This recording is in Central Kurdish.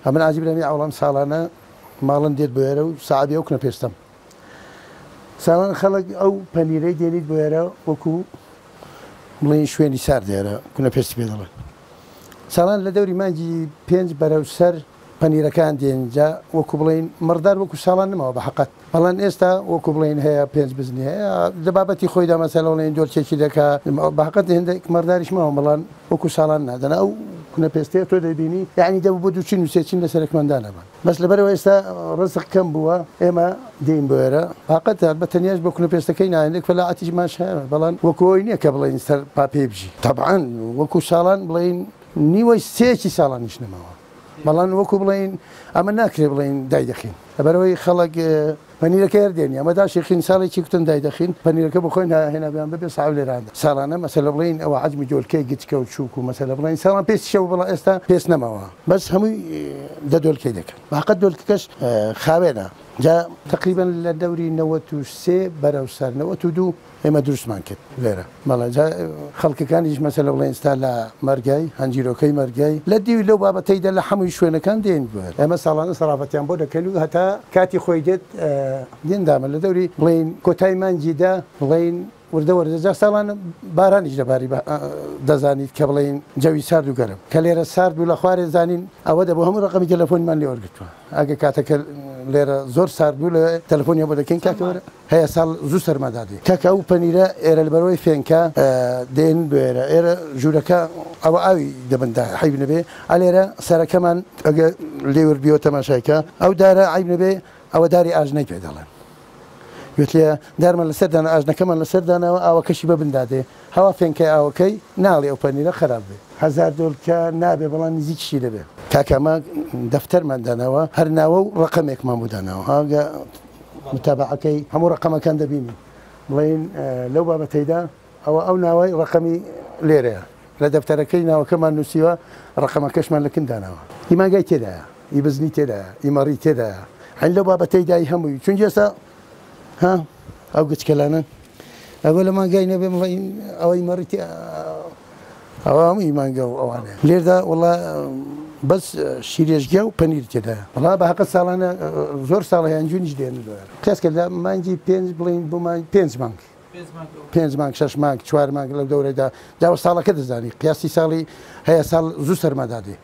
ئەمن عاجی برامی ئەوڵام ساڵانە ماڵن دێت بۆ ئێرە و سەعابی ئەو کنە پێستەم. ساڵان خەڵک ئەو پەنیرەی دێنیت بۆ ئێرە وەکو بڵێن شوێنی سارد ئێرە کونە پێستی پێ دەڵێن. ساڵان لە دەوری مانگی پێنج بەرەو سەر پەنیرەکان دێن، جا وەکو بڵێین مەڕدار وەکو ساڵان نەماوە بە حەقەت، بەڵام ئێستا وەکو بڵێین هەیە پێنج بزنی هەیە لە بابەتی خۆیدا مەسەلە بڵێین دۆلکێکی دەکا بە حەقەت هێندێک مەڕداریش ماوە بەڵام وەکو ساڵان نادەن ئەو کونە پێستەیە تۆ دەیبینی یەعنی دەبوو بۆ دوو چین و سێ چین لەسەرێکمان دانابان بەس لەبەرئەوە ئێستا ڕزق کەم بووە ئێمە دێین بۆ ئێرە حەقەت بە تەنیاش بۆ کونە پێستەکەی نا هێندێک فەلاعەتیشمان هەیە بەڵام وەکو ئەوەی نییە کە بڵێین سەر پا پێی بژی تەبعەن وەکو ساڵان بڵێین نیوەی سێیەکی ساڵانیش نەماوە بەڵام وەکو بڵێین ئەمە ناکرێ بڵێین دایدەخین لەبەرئەوەی خەڵک پەنیرەکە هەر دێنی ئەمە داشیخین ساڵێکی کوتن دایدەخین پەنیرەکە بۆ خۆین هێنابیان بەبێ ساو لێراندا ساڵانە مەسەلە بڵێین ئەوە حەجمی دۆلکەی گچکە و چووک و مەسەلە بڵێین ساڵان پێست شەو بەڵام ئێستا پێست نەماوە بەس هەمووی دە دۆلکەی دەکەن باقەت دۆلکەکەش خاوێنە جا تەقریبەن لە دەوری 93 بەرەو سەر 92 ئێمە دروستمان کرد لێرە بەڵێ جا خەڵکەکانیش مەسەلە بڵێن ئێستا لە مەرگای هەنجیرۆکەی مەرگای لە دیوی لەو بابەتەیدا لە حەمووی شوێنەکان دێن بۆ ئێمە ساڵانە سەرافەتیان بۆ دەکەین و هەتا کاتی خۆی دێت دێن دامە لە دەوری بڵێین کۆتای مانگی دە بڵێین وردە وردە جا ساڵانە بارانیش دەباری دەزانیت کە بڵێین جەوی سارد و گەرم کە لێرە سارد بوو لە خوارێ زانین ئەوە دەبوو هەموو ڕەقەمی تەلەفۆنمان لێ وەرگرتووە ئەگە کاتەکە لێرە زۆر سارد بوو لە تەلەفۆنیان بۆ دەکەین کاکە وەرە هەیە ساڵ زوو سەرما دادێ. کاکە ئەو پەنیرە ئێرە لەبەرئەوەی فێنکە دێن بۆ ئێرە ئێرە ژوورەکە ئەوە ئاوی دەبندا عەیب نەبێ ئەلێرە سەرەکەمان ئەگە لێ ورد بیەوە تەماشای کە ئەو دارە عەیب نەبێ ئەوە داری ئاژنەی پێ دەڵێن گوێت لێیە دارمان لەسەر دانا ئاژنەکەمان لەسەر داناوە ئاوەکەشی بە بن دادێ هەوا فێنکەی ئاوەکەی ناڵێ ئەو پەنیرە خەراپ بێ هەزار دۆلکە نابێ بەڵام نزیکیشی دەبێ. کاکە ئەمە دەفتەرمان داناوە هەر ناوە و ڕەقەمێکمان بۆ داناوە ها متابعەکەی هەموو ڕەقەمەکان دەبینی بڵێین لەو بابەتەیدا ئەوە ئەو ناوەی ڕەقەمی لێرەیە لە دەفتەرەکەی ناوەکەمان نووسیوە ڕەقەمەکەشمان لە کن داناوە ئی مانگای تێدایە ئی بزنی تێدایە ئی مەڕی تێدایە هەین لەو بابەتەیدای هەمووی چون ئێستا ها ئەو گچکەلانە ئەوە لە مانگای نەبێ بڵێین ئەوەی مەڕی ئەوە هەمووی مانگا و ئەوانەیە لێردا وەڵا بەس شیرێژگیا و پەنیر تێدایە وەڵا بە هەقە ساڵانە زۆر ساڵە هەیە ئەنجونیش دێن قیاس کە لە مانگی پێنج بڵین بۆ مانگ پێنج مانگ پێنج مانگ شەش مانگ چوار مانگ لەو دەورەدا داوە ساڵەکە دەزانی قیاسی ساڵی هەیە ساڵ زوو سەرما دادێ.